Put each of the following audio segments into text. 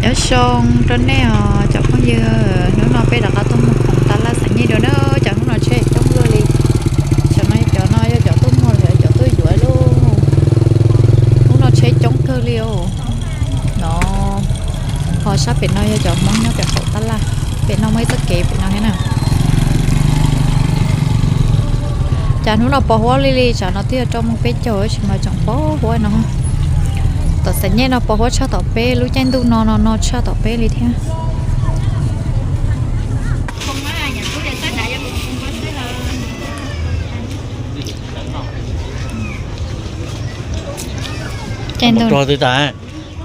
Nyob zoo rau nej os cov phooj ywg, hnub no peb rov qab tuaj muag khoom tas laj xav nyej dua na. Cov hnub no tsheb coob kawg li. Cov no, cov no yog cov tuaj muag los yog cov tuaj yuav lauj? Hnub no tsheb coob kawg li os. No, ho sab pem no yog cov Hmoob nyob pem qaum tab laj. Pem no muaj ib txoj kev pem no thiab na. Cas hnub no pos huab li li, tsam no twb yog rau moos peb caug tab sis mas tseem pos huab no. Tom xav nyej no pos huab tshaj tom peb lub caij ntuj no no no tshaj tom peb li thiab. Caij ntuj,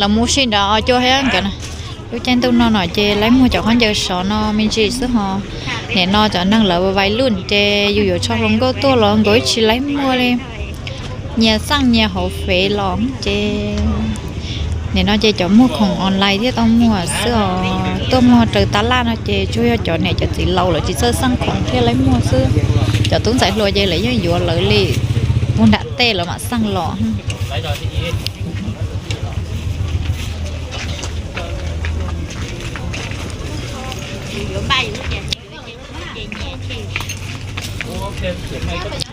los mus si nrad os cua thiab nkawd na. Lub caij ntuj no no ces laib muag cov khaub ncaws sov no me ntsis xwb ho. Nim no cov neeg lawv vais luj ces yus yuav tso hluas nkauj tuaj los nkawd tsis laib muag li. Nyias xaj nyias hauv fev los ces nim no ces cov muag khoom online thiaj tau muag xwb os. Tuaj muag raws tab laj no ces tsuas yog cov niam cov txiv laus lawv tsis txawj xaj khoom thiaj laib muag xwb. Cov tub ntxhais hluas ces lawv yeej yuav lawv li, mus nram tej lawv mam xaj los.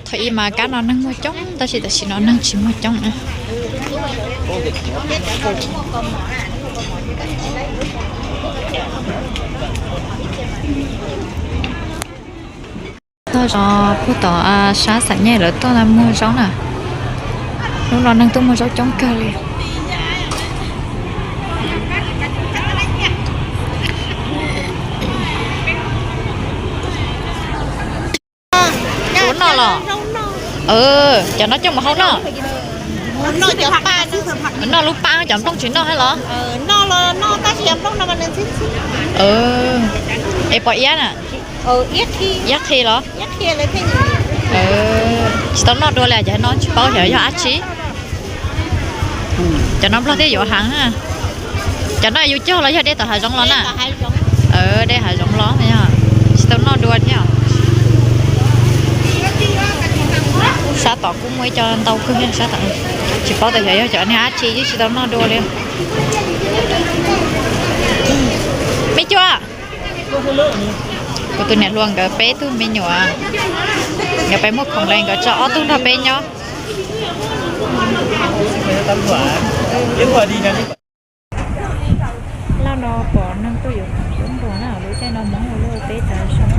Thaum ub mas kab no neeg muag coob tab sis tam sim no neeg tsis muag coob na. Tog zov puag tom sab xav nyej lawv tuaj muag zaub na. Hnub no neeg tuaj muag zaub coob kawg li. Ua noj los? Cov no coj mus hau noj. Noj lub pab, cov nplooj tsis noj thiab los? Es pom iab na? Iab qhi los? Tsis tau noj dua li, cov no tsis paub xyov yog dab tsi. Cov no nplog thiaj yuav heev na. Cov no yus cog los yog de tom hav zoov los na? De hav zoov los, tsis tau noj dua thiab. Sab tom kuj muaj ib co ntau kawg, sab tom tsis paub tias xyov yog cov niag dab tsi, tsis tau noj dua li. Me Cua, kuv tus niam hluas nkawd peb tug me nyuam, nkawd peb muaj khoom li nkawd tso ob tug nrog peb nyob. Laj no pom neeg tuaj yuav khoom coob npaum na, lub caij no Hmoob ua luaj teb tas zog.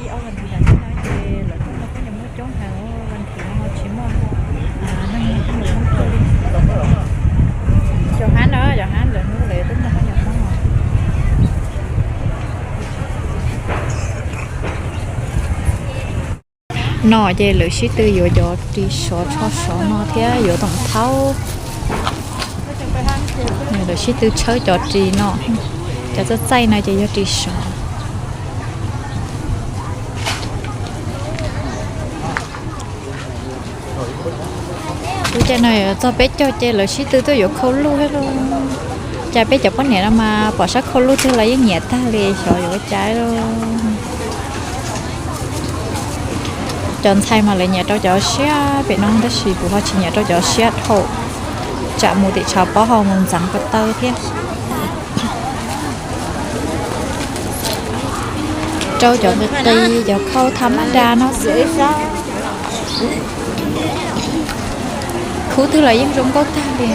Ib ob vas thiv tas zog no ces lawv tuaj muag coob heev, vas thiv no tsis muaj neeg tuaj muag coob kawg li. Cov hab no, cov hab lawv hnub lawv tuaj muag cov Hmoob no. No ces lawv sib tw yuav cov ris sov tsho sov no thiab yuav toom thaub. Lawv sib tw tshawb cov ris no, cov txaij txaij no ces yog ris sov. Lub caij no yuav txog peb caug ces lawv sib tw tuaj yuav khau luj thiab lauj. Cas peb cov poj niam no mas pom sab khau luj twg los yeej nyiam tag li, xyov yuav ua cas lauj. Cov ntxhais mas lawv nyiam rau cov siab pem no tab sis kuv ho tsis nyiam rau cov siab dhau, tsam mus tim tshav pob hau mus ntxeev ko taw thiab. Rau cov qis qis, cov khau tha mab da no xwb. Khub twg los yeej zoo nkauj tag li.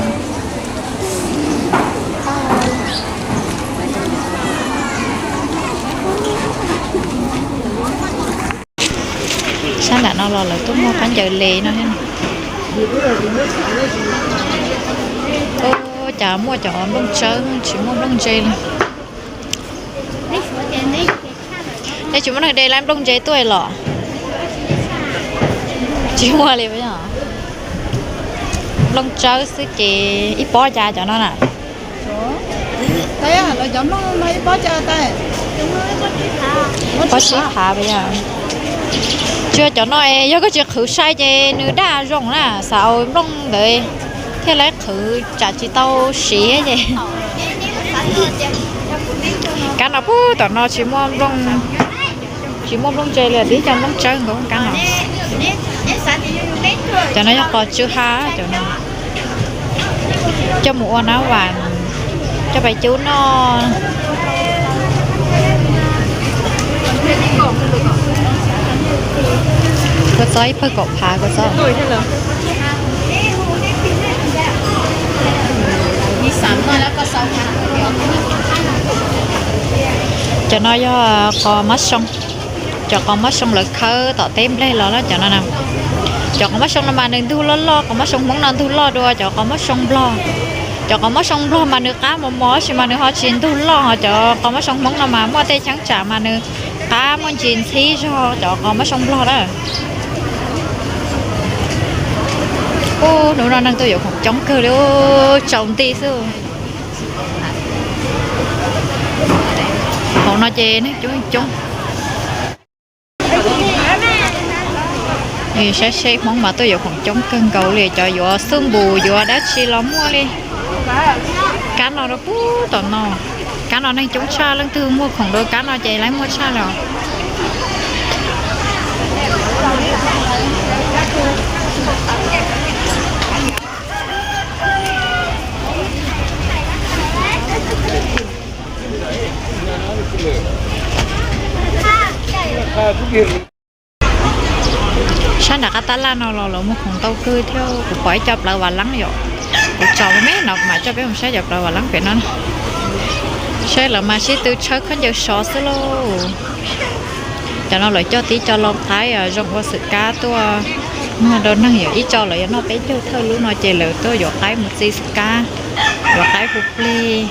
Sab nram no los lawv tuaj muag khaub ncaws le no thiab. Ua cas muaj cov nplooj tsawb tsis muaj nplooj ntse li. Nej tsis muaj neeg de lawv nplooj ntse tuaj los? Tsis muaj li. Nplooj tsawb xwb ces ib pob cas cov no na? Pob sib phav. Tsis yog cov no es yog koj tsis qhwv sai ces nws daj zoo na, xav nplooj ntawd thiaj li qhwv tsam tsis tau siv ces. Kab no puag tom no tsis muaj nplooj, tsis muaj nplooj ntse li, tib co nplooj tsawb nkaus kab no. Cov no yog qos tsw ha cov no. Coj mus ua nab vas, coj pais cub noj. Kua txob ib pawg kaum phav kua txob. Cov no yog qos mab soo. Cov qos mab soo lawv khawb tom teb nplej los na cov no. Cov qos mab soo no mas nws ntug loj loj, qos mab soo Hmoob no ntug loj dua cov qos mab soo Nplog. Cov qos mab soo Nplog mas nws qab mos mos tab sis mas nws ho tsis ntug loj, ho cov qos mab soo Hmoob no mas muaj tej cheeb tsam mas nws qab muaj ntsis ntxhib zog cov qos mab soo Nplog na. Ub, hnub no neeg tuaj yuav khoom coob kawg li, tsaus nti xwb. Hauv no ces neeg coob coob. Saib seb, Hmoob mas tuaj yuav khoom coob kawg nkaus li, cov yuav xuj npus yuav dab tsi los muaj li. Kab no rau puag tom no, kab no neeg coob tshaj, leej twg muaj khoom rau kab no ces lawv muaj tshaj li os. Sab nram qab tab laj no los lawv muag khoom ntau kawg thiab, kuv pom ib co plawv vas leeb yom. Kuv tsom me no kuv mam coj peb mus saib cov plawv vas leeb pem no. Saib lawv mas sib tw tshawb khaub ncaws sov xwb lauj. Cov no lawv coj tib co lau qaib zoo ua xwm kab tuaj muag rau neeg yom, ib co lawv yuav noj peb caug thawj lub no ces lawv tuaj yuav qaib mus txi xwm kab, yuav qaib hu plig.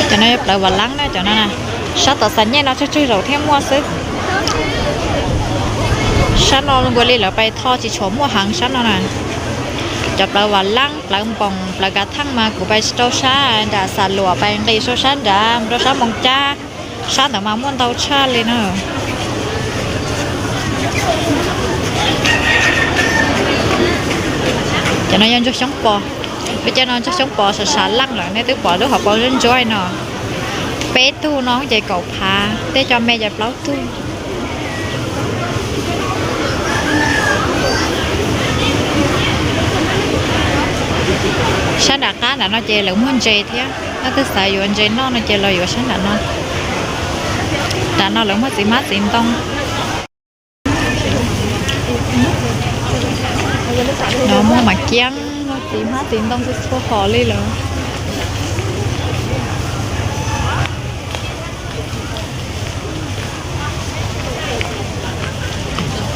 Cov no yog plawv vas leeb na, cov no na. Sab tom Xav Nyej no tsawg tsawg zaus thiaj muaj xwb. Sab no nkaus li lawv pais tho tsis tshua muaj heev sab no na. Cov plawv vas leeb, plawv npoos, plawv kav theej mas kuv pais rau sab nram Xam Luam, pais nqis rau sab nrad, rau sab Moos Cab, sab ntawd mas muaj ntau tshaj li na. Cov no yog ntsuag xyoob pos, peb cov no ntsuag xyoob pos sav sav leej lawm, nej twb pom lub hauv paus ntsuab ntsuab no. Peb tug no ces kaum phav, tej co me ces plaub tug. Sab nram qab nram no ces lawv muag ntses thiab, leej twg xav yuav ntses noj no ces los yuav sab nram no. Nram no lawv muag txiv hmab txiv ntoo. No muag mas kiab, muag txiv hmab txiv ntoo txhua txhua hom li lawm.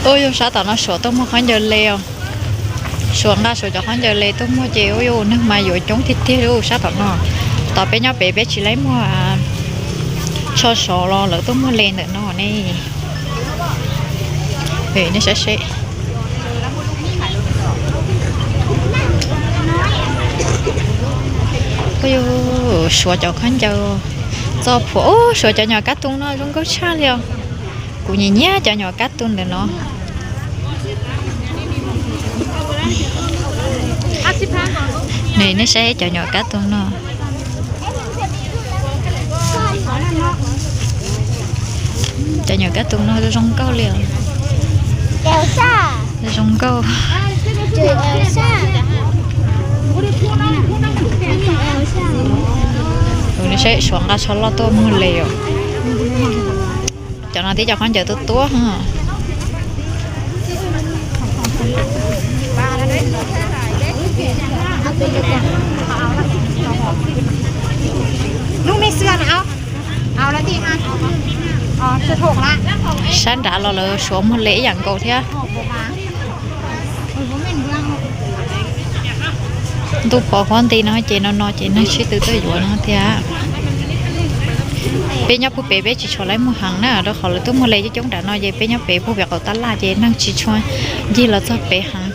Ub, yog sab tom no Suav tuaj muag khaub ncaws le os. Suav nqa Suav cov khaub ncaws le tuaj muag ces ub, yus neeg mas yuav coob tiag tiag li sab tom no. Tom peb nyob pem peb tsis laib muag tsho sov los lawv tuaj muag le ntawm no ne. Nej saib seb. Ub, Suav cov khaub ncaws txoj phuam, ub, Suav cov nyuam kab tooj no zoo nkauj tshaj li os. Kuv nyiam nyiam cov nyuam kab tooj ntawm no. Nej saib cov nyuam kab tooj no. Cov nyuam kab tooj no zoo nkauj li os. Zoo nkauj. Nej saib, Suav nqa tsho loj tuaj muag le os. Cov no tib cov khaub ncaws tuab tuab. Sab nrad los lawv Suav muag le ib yam nkaus thiab. Ntuj pos huab nti no ces no no ces neeg sib tw tuaj yuav no thiab. Peb nyob puag pem peb tsis tshua laib muag heev na, rau qhov lawv tuaj muag le coob coob nram no ces peb nyob pem puag pem qaum tab laj ces neeg tsis tshua ncig los txog pem heev.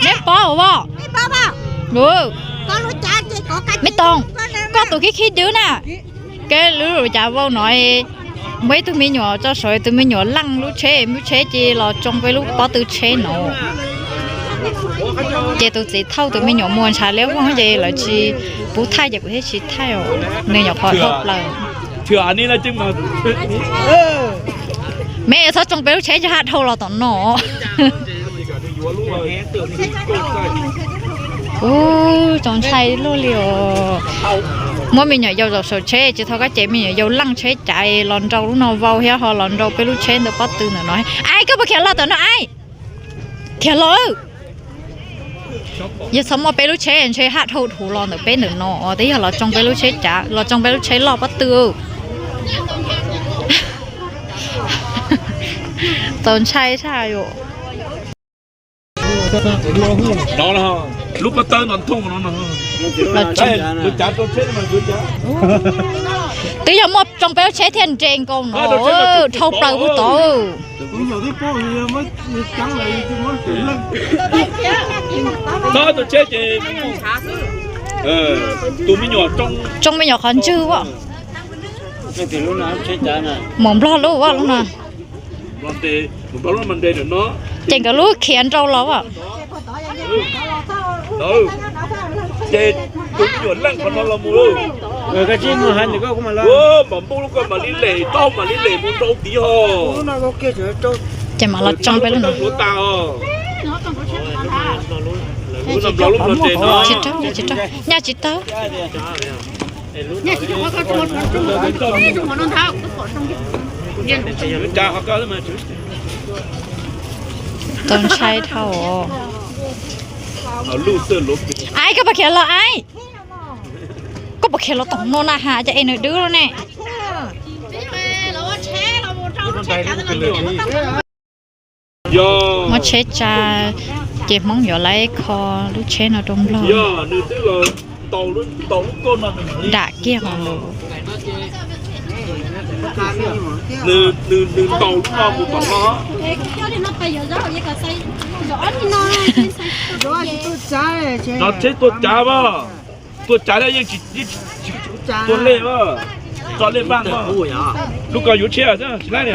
Neb paub os? Me Toom, koj tus khib khib dwb na, koj lub lus cas vau no, muaj ib tug me nyuam tso saum, tus me nyuam leej lub tsheb, lub tsheb ces los tsoo peb lub pob tw tsheb no. Ces tus txiv thauj tus me nyuam mus ntshav liab voog ces lawv tsis pub thaij ces kuv thiaj tsis thaij os, nws nyuam qhuav thauj plaws. Me txhob tsoo peb lub tsheb ces haj dhau los tom no. Ub, txaus ntshai luaj li os. Muab me nyuam yaus zaum saum tsheb tsis tau, koj ces me nyuam yaus leej tsheb cav los nrau lub no vau thiab ho los nrau peb lub tsheb ntawd pob tw ntawm no. Aib, koj puas khiav los tom no aib? Khiav los. Yog txhob muaj peb lub tsheb ntshe haj dhau dhuv los ntawm peb ntawm no os, twb yog los tsoo peb lub tsheb cav, los tsoo peb lub tsheb loj pob tw. Txaus ntshai tshaj yom. Lub pob tw no thooj no. Twb yog muaj tsoo peb lub tsheb thiaj nres nkaus no, dhau plaws puag tod. Tsoo me nyuam qhov ntswg as. Mus Nplog lub as lub no. Ces nkawd lub khiav nrau los as. Ces tus me nyuam leej qhov no los mus, mam npoj lub ko mam li lem, tau mam li lem mus nrau tid ho. Ces mam los tsoo peb lub no. Tsis raug, tsis raug, nyaj tsis tau. Txaus ntshai dhau. Aib, koj puas khiav los aib? Koj puas khiav los tom no na has, cas es nws dwb lawm ne? Muab tsheb tsa, ces Hmoob yuav lawv kho lub tsheb no rau Nplog. Dam kiag os. Nws ntaus lub no mus tom no. Tsheb tua cav mas, tua cav yeej tsis tua lej mas, tso lej npaj mas. Lub ko yuav tshiab xwb tsis laib li.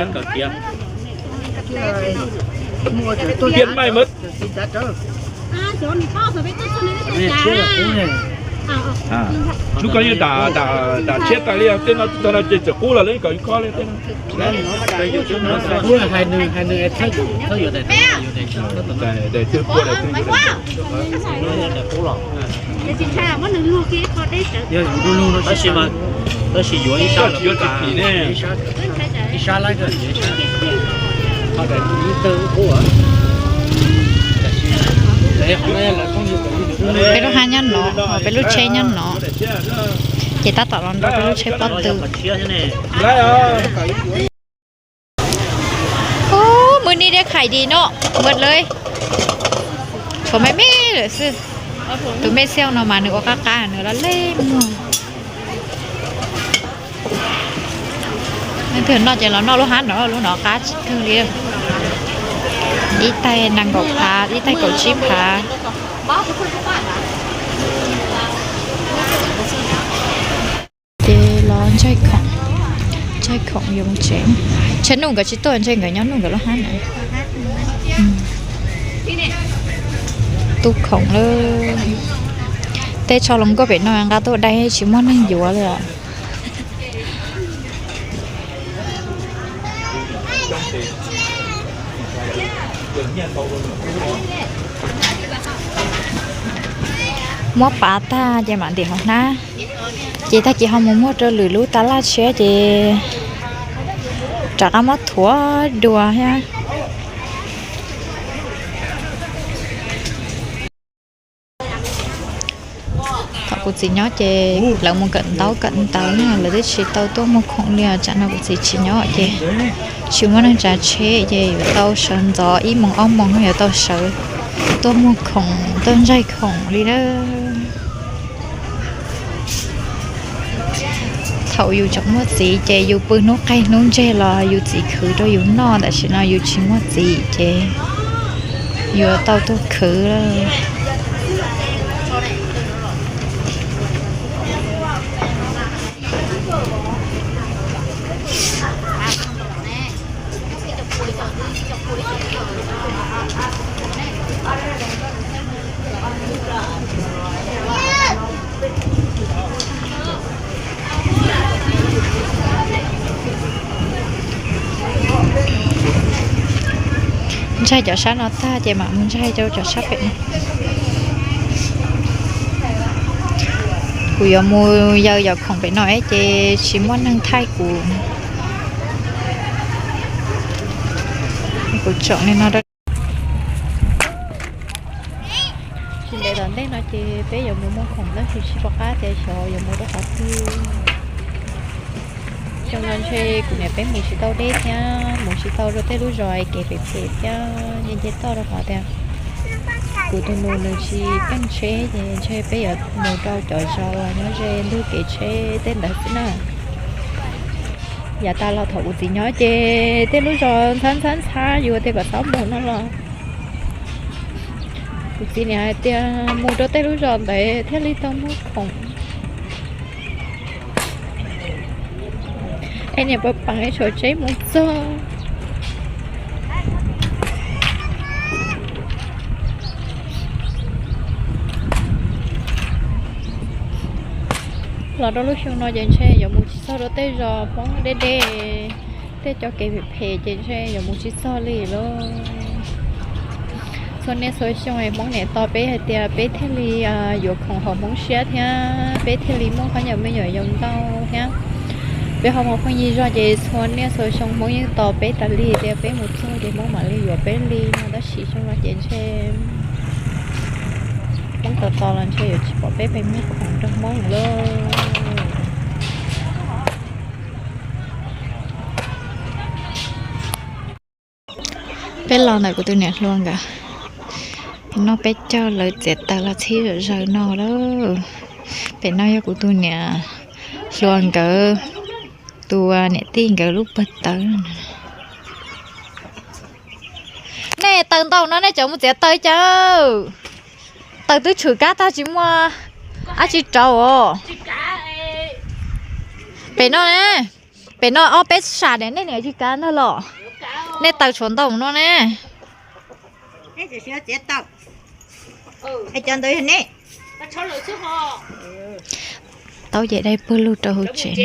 Tiaj maij mas. Lub ko yeej dam tshiab tas li, tej no tag no ces txawm qub los lawv kom yus kho li tej no. Tab sis yuav ib sab los yuav tsis phim ne. Peb lub hab nyob no, peb lub tsheb nyob no, ces tab tom los nrau peb lub tsheb pob tw. Ub,มือนี้ได้ขายดีเนาะ หมดเลย tshuav me me lawm xwb. Tus me xiauj no mas nws ua qab qab, nws laj lej muag. Leej twg noj ces los noj lub hab no, lub no qab tsis kawg li. Ib tais nees nkaum phav, ib tais kaum tsib phav. Ces los ntsaig khoom, ntsaig khoom yuav mus tsev. Tshav ntuj nkawd tsis tuaj, ntshe nkawd nyob ntuj nkawd lub hab na. Tub khoom lawm. Tej tsho los nkauj pem no nqa tuaj dai tsis muaj neeg yuav li os. Muab pav tag ces mam ntim hauv hnab. Ces tag kis ho mus muag rau lwm lub tab laj tshiab ces rov qab muab thuav dua thiab. Thaum kuv txiv nyob ces lawv mus kawm ntaub kawm ntawv na, lawv twb tsis tau tuaj muag khoom li os. Tsam no kuv txiv tsis nyob ces tsis muaj neeg tsav tsheb ces yuav tau sawv ntxov ib moos ob moos yuav tau sawv tuaj muag khoom tuaj ntsaig khoom li na. Thaum yus tseem muaj txiv ces yus pw hnub qaij hnub ntseg los yus txiv khwv rau yus noj, tam sim no yus tsis muaj txiv ces yuav tau tuag khwv. Ntsaig cov sab no tag ces mam mus ntsaig rau cov sab pem no. Kuv yuav mus yaws cov khoom pem no ces tsis muaj neeg thaij kuv. Kuv tsom li no rau. Tsis ntev tom ntej no ces peb yuav mus muag khoom tab sis tsis pom qab tias xyov yuav mus rau qhov twg. Xyoo no ntshe kuv niam peb mus tsis tau deb thiab mus tsis tau rau tej lub zos kev phem phem thiab nce nce toj rau qhov tias kuv tus nus nws tsis keej tsheb ces ntshe peb yuav mus rau cov zos uas nyob ze ntug kev tsheb tej ntawd xwb na. Yav tas los thaum kuv txiv nyob ces tej lub zos ntxhab ntxhab ntxhab yus tias kom txhob mus no los kuv txiv niam hais tias mus rau tej lub zos ntawd thiaj li tau muag khoom. Es niam pab peem ib tsam tsheb mus txog. Los rau lub xyoo no ces ntshe yuav mus tsis txog rau tej zos Hmoob deb deb, tej cov kev phem phem ces ntshe yuav mus tsis txog li lauj. Txhua niaj txhua xyoo es Hmoob niam tos peb hais tias peb thiaj li yuav khoom haum Hmoob siab thiab peb thiaj li muaj khaub ncaws me nyuam yaus ntau thiab. Peb ho muaj phooj ywg zog ces txhua niaj txhua xyoo Hmoob yeej tos peb tas li tias peb mus txog ces Hmoob mam li yuav peb li no tab sis xyoo no ces ntshe Hmoob tos tos los ntshe yuav tsis pom peb pheej muag khoom rau Hmoob lawm. Peb los ntawm kuv tus niam hluas nkawd, noj peb caug lawv txiav taws los txhib zom zaws no lawm. Pem no yog kuv tus niam hluas nkawd, tus niam tij nkawd lub pawg tawv. Nej taws ntau no nej tseem mus txiav taws cas? Taws twb tshwm kab tag tsis muaj dab tsi rau os. Pem no ne, pem no ob peb sam ne nej niam tsis kav ntag los. Nej taws tshuav ntau no ne. Tau ces dai pawg lug rau hauv tsev.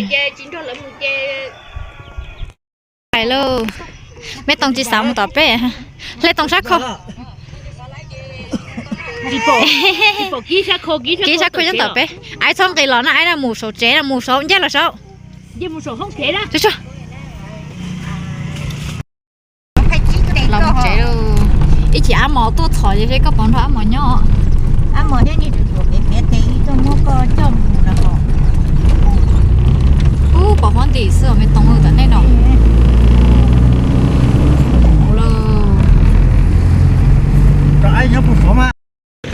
Hais lauj, Meb Tooj tsis xav mus tom peb, Hle Tooj sab khau. Kib sab khau nyob tom peb. Aib txhob nqis los na, aib na mus saum tsev na, mus saum ncaj los saum. Los mus tsev lauj. Ib chim ab mos tuaj txhom ces seb koj puas nrog ab mos nyob. Ub, pom huab ntim xwb os Meb Tooj, tom nej no.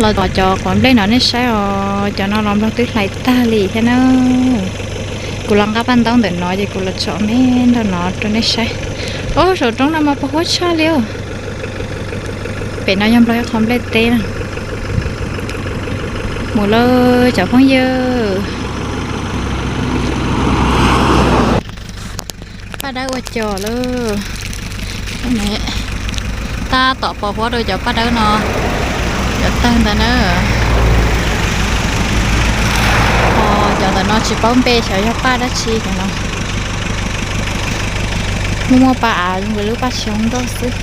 Los tom cov quav nplej no nej saib os, cov no los nplog twb hlais tag li thiab na. Kuv los nqa paj ntaub ntawm no ces kuv los tsom me nrog no rau nej saib. Ub, saum roob no mas pos huab tshaj li os. Pem no yog nplog ib qho nplej teb na. Mus lawm cov phooj ywg. Paj dawb ua cos lawm. Tab tom pos huab rau cov paj dawb no, cov tawg ntawd na. Cov ntawm no tsis paub npe xyov yog paj dab tsi cov no. Muaj muaj paj av zoo li lub paj xyoob nroj xwb.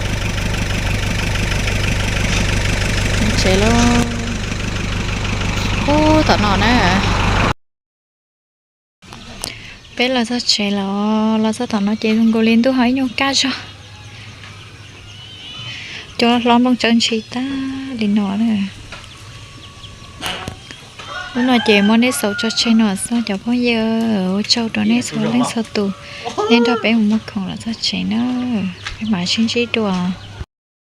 Tsev lauj. Ub, tom no na. Peb los txog tsev los, los txog tom no ces zoo nkaus li ntuj ho ib nyuag kaj zog. Cua hlob nplooj tsawb ntshis tag li no na. Hnub no ces muab nej xaus tso tseg no xwb cov phooj ywg, ua tsaug rau nej txhua leej txhua tus, nej nrog peb mus muag khoom los txog tsev na. Peb mam sib ntsib dua.